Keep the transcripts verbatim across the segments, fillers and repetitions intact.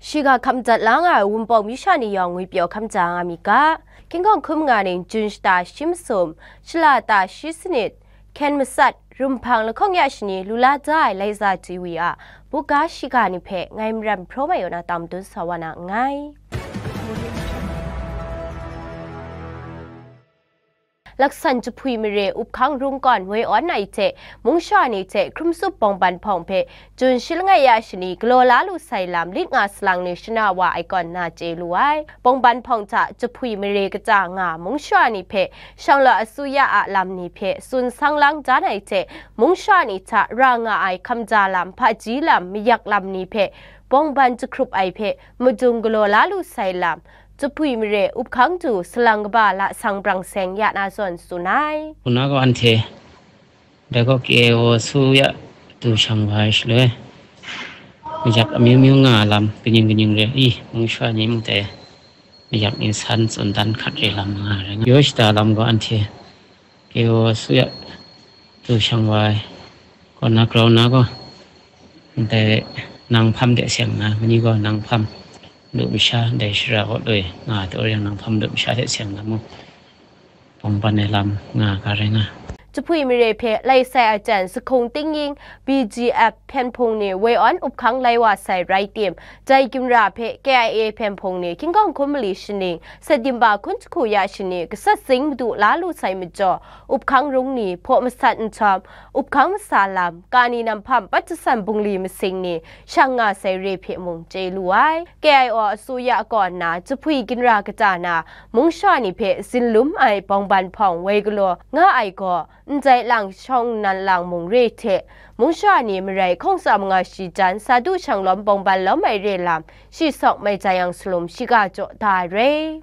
Shiga hkam dat la nga ai Wunpawng myu sha ni yawng ngwi pyaw hkam ja nga mi ga. Hkying hkawng hkun manga ning Jun shata shi masum, shala ta shi sanit, hkyen masat, rumhpang lahkawng ya shani lu la da ai Laiza T V a buga shiga ni hpe ngai Maram Hpraw Mai Yaw na tam dun sa wa na nngai. Laksan Jahpui mare Uphkang Rung kawn woi awn ai hte mung shawa ni hte hkrum tsup bawng ban hpawng hpe Jun shi langai ya shani galaw la lu sai lam lit nga salang ni shana wa ai kawn na chye lu ai. Bawng ban hpawng hta Jahpui mare kata nga mung shawa ni hpe Shanglawt asuya a lam ni hpe tsun sang lang dan ai hte mung shawa ni hta ra nga ai hkamja lam, hpaji lam, mayak lam ni hpe bawng ban jahkrup ai hpe madung galaw la lu sai lam, Jahpui mare Uphkang du salang kaba lasang brang seng ya na zawn tsun ai. Hpuna gaw anhte dai gaw K I O asuya du shang wa ai shaloi, mayak amyu myu nga lam, kaning kaning re i, mung shawa ni mung dai mayak ni san tsun dan hkat re lam nga ai rai nga. Yaw shata lam gaw anhte K I O asuya du shang wa ai, kaw na grau na gaw, ndai nang hpam de seng na, mani gaw nang hpam lu masha, ndai shara kaw loi nga ai taw yang nang hpam lu masha hte seng na mung, bawng ban ai lam nga ga rai nga. Jahpui mare hpe lai sai a jan, Sahkung Tingying, B G F hpyen hpung ni woi awn Uphkang lai wa sai rai tim, dai ginra hpe K I A hpyen hpung ni hkying hkawng hkun mali shaning, September hkun jahku ya shani gasat zing madu la lu sai majaw, Uphkang Rung ni hpaw masat nhtawm, Uphkang masa lam, kani nam hpam pat jasan bungli masing ni shang nga sai re hpe mung chye lu ai. K I O asuya kaw nna Jahpui ginra kata na mung shawa ni hpe zinlum ai bawng ban hpawng woi galaw nga ai gaw, ndai lang shawng nnan lang mung re hte, mung shawa ni marai hkawng tsa manga shi jan sa du shang lawm bawng ban lawm ai re lam, shi sawk mai ja yang salum shiga jaw da ai re.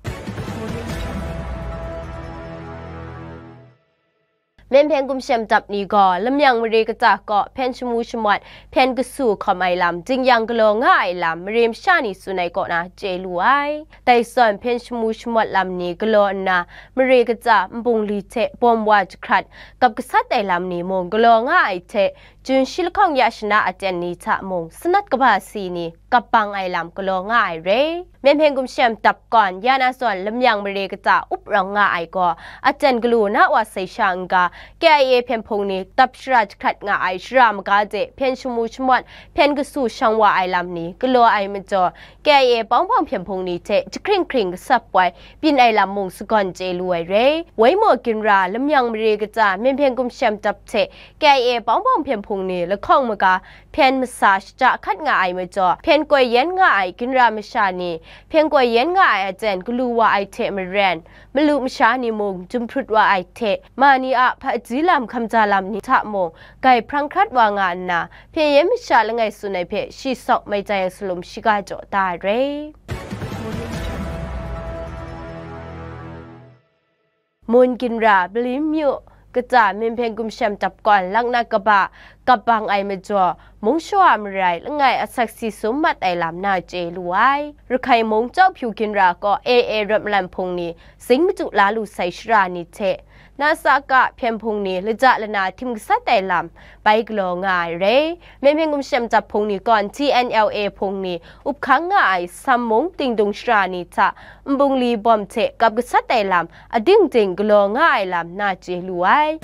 Myen hpyen gumshem dap ni gaw, Lamyang mare kata kaw hpyen shamu shamawt, hpyen kasu hkawm ai lam, dingyang galaw nga ai lam, mare masha ni tsun ai kaw na chye lu ai. Dai zawn hpyen shamu shamawt lam ni galaw nna, mare kata nbungli hte bawm wa jahkrat, kap gasat ai lam ni mung galaw nga ai hte, Jun shi lahkawng ya shana aten ni hta mung, sanat kaba si ni kap bang ai lam galaw nga ai re. Myen hpyen gumshem dap kawn ya na zawn Lamyang mare kata up rawng nga ai gaw, aten galu na wa sai sha n-ga, K I A hpyen hpung ni dap shara jahkrat nga ai shara maga de hpyen shamu shamawt, hpyen kasu shang wa ai lam ni galaw ai majaw, K I A Pawng Hpawng hpyen hpung ni hte jahkring hkring gasap wai byin ai lam mung sagawn chye lu ai re. Waimaw ginra Lamyang mare kata Myen hpyen gumshem dap hte K I A Pawng Hpawng hpyen hpung ni lahkawng maga hpyen masa shada hkat nga ai majaw, hpyen koi yen nga ai ginra masha ni hpyen koi yen nga ai aten galu wa ai hte maren, malu masha ni mung jumhprut wa ai hte, ma ni a hpaji lam hkamja lam ni hta mung gai hprang hkrat wa nga nna, hpyen yen masha langai tsun ai hpe shi sawk mai ja yang salum shiga jaw da ai re. Mun ginra Blim myu kata Myen hpyen gumshem dap kawn laknak kaba kap bang ai majaw, mung shawa marai langai asak si sum mat ai lam na chye lu ai. Rakhai mung Chyawhpyu ginra kaw A A rawt malan hpung ni zing madu la lu sai shara ni hte, na sa ka hpyen hpung ni laja lana htim gasat ai lam bai galaw nga ai re. Myen hpyen gumshem dap hpung ni kawn T N L A hpung ni up hkang nga ai Sam mung Tingdung shara ni hta nbungli bawm hte kap gasat ai lam ading ding galaw nga ai lam na chye lu ai.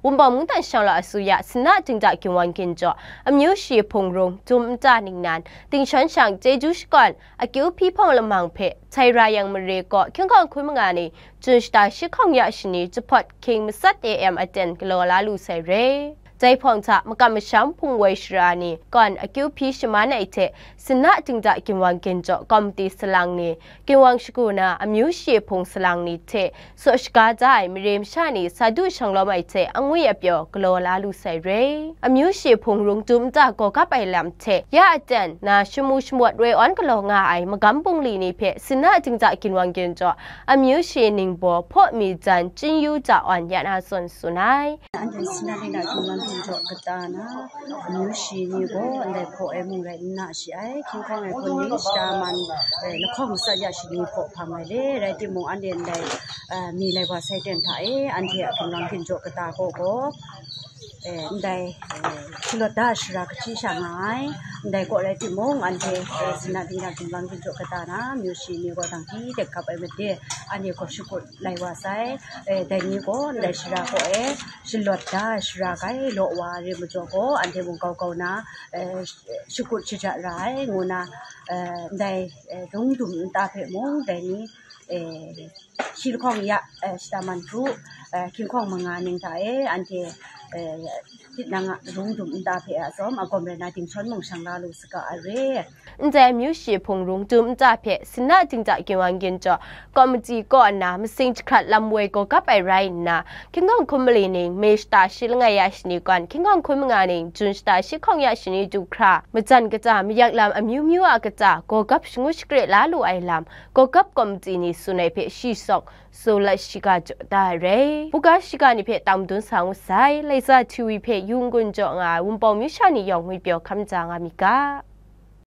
Wunpawng mungdan shanglawt asuya Sinna Dingda Ginwang Ginjaw, amyu shi hpung rung, dum nta ningnan, dingshawng shang chyeju shakawn, akyu hpyi hpawng lamang hpe, Chai ra yang mare kaw, hkying hkawng hkun manga ni, Jun shata shi hkawng ya shani, jahpawt hkying matsat A M aten galaw la lu sai re. Dai hpawng hta makam masham hpung woi shara ni, kawn akyu hpyi shaman ai hte, Sinna Dingda Ginwang Ginjaw Komiti salang ni, Ginwang shagu na amyu shi hpung salang ni hte, saw shaga da ai mare masha ni sa du shang lawm ai hte angwi apyaw galaw la lu sai re. Amyu shi hpung rung dum nta gaw gap ai lam hte, ya aten na shamu shamawt woi awn galaw nga ai magam bungli ni hpe Sinna Dingda Ginwang Ginjaw, amyu shi ningbaw hpaw mi jan chyin yu ja awn ya na zawn tsun ai. Anhte Sinna Dingda Ginwang Ginjaw kata na, amyu shi ni gaw ndai hpaw ai mung rai n na shi ai, hkying hkawng ai hpun ni shata man, eh, lahkawng matsat ya shi ni hpaw hpang ai le, rai timung, anhte ndai, eh, mi lai wa sai ten hta e, anhte a hkinwang hkinjaw kata kaw gaw, eh, ndai, eh, shalawt da shara kaji sha nga ai. Ndai kaw rai timung, anhte, eh, sinat dingdang ginwang ginjaw kata na, myu shi ni gaw dang hti de kap ai made, anhte gaw shakut lai wa sai. Eh, dai ni gaw ndai shara kaw e shalawt da shara kai law wa re majaw gaw, anhte mung kau kau na, eh, shakut shaja ra ai, ngu na, eh, ndai, eh, lungdum nta hpe mung, dai ni, eh, shi lahkawng ya, eh, shata man hkru, eh, hkying hkawng manga ning hta e, anhte, eh, tit nang a lungdum nta hpe a tsawm, agawm rai na, dingsawn mung shang la lu saga a re. Ndai myu shi hpung lungdum nta hpe sinat dingdang ginwang ginjaw komiti kaw nna masing jahkrat lam woi gaw kap ai rai nna, hkying hkawng hkum mali ning, May shata shi langai ya shani kawn, hkying hkawng hkum manga ning, Jun shata shi hkawng ya shani du hkra, majan kata mayak lam amyu myu a kata, gaw kap shangu shakre la lu ai lam, gaw kap komiti ni tsun ai hpe shi sawk, so lat shiga jaw da ai rai. Buga shiga ni hpe tang madun sa ngu sai, Laisa T V hpe yu n-gun jaw nga ai Wunpawng myu sha ni yawng ngwipyaw hkam ja nga mi ga.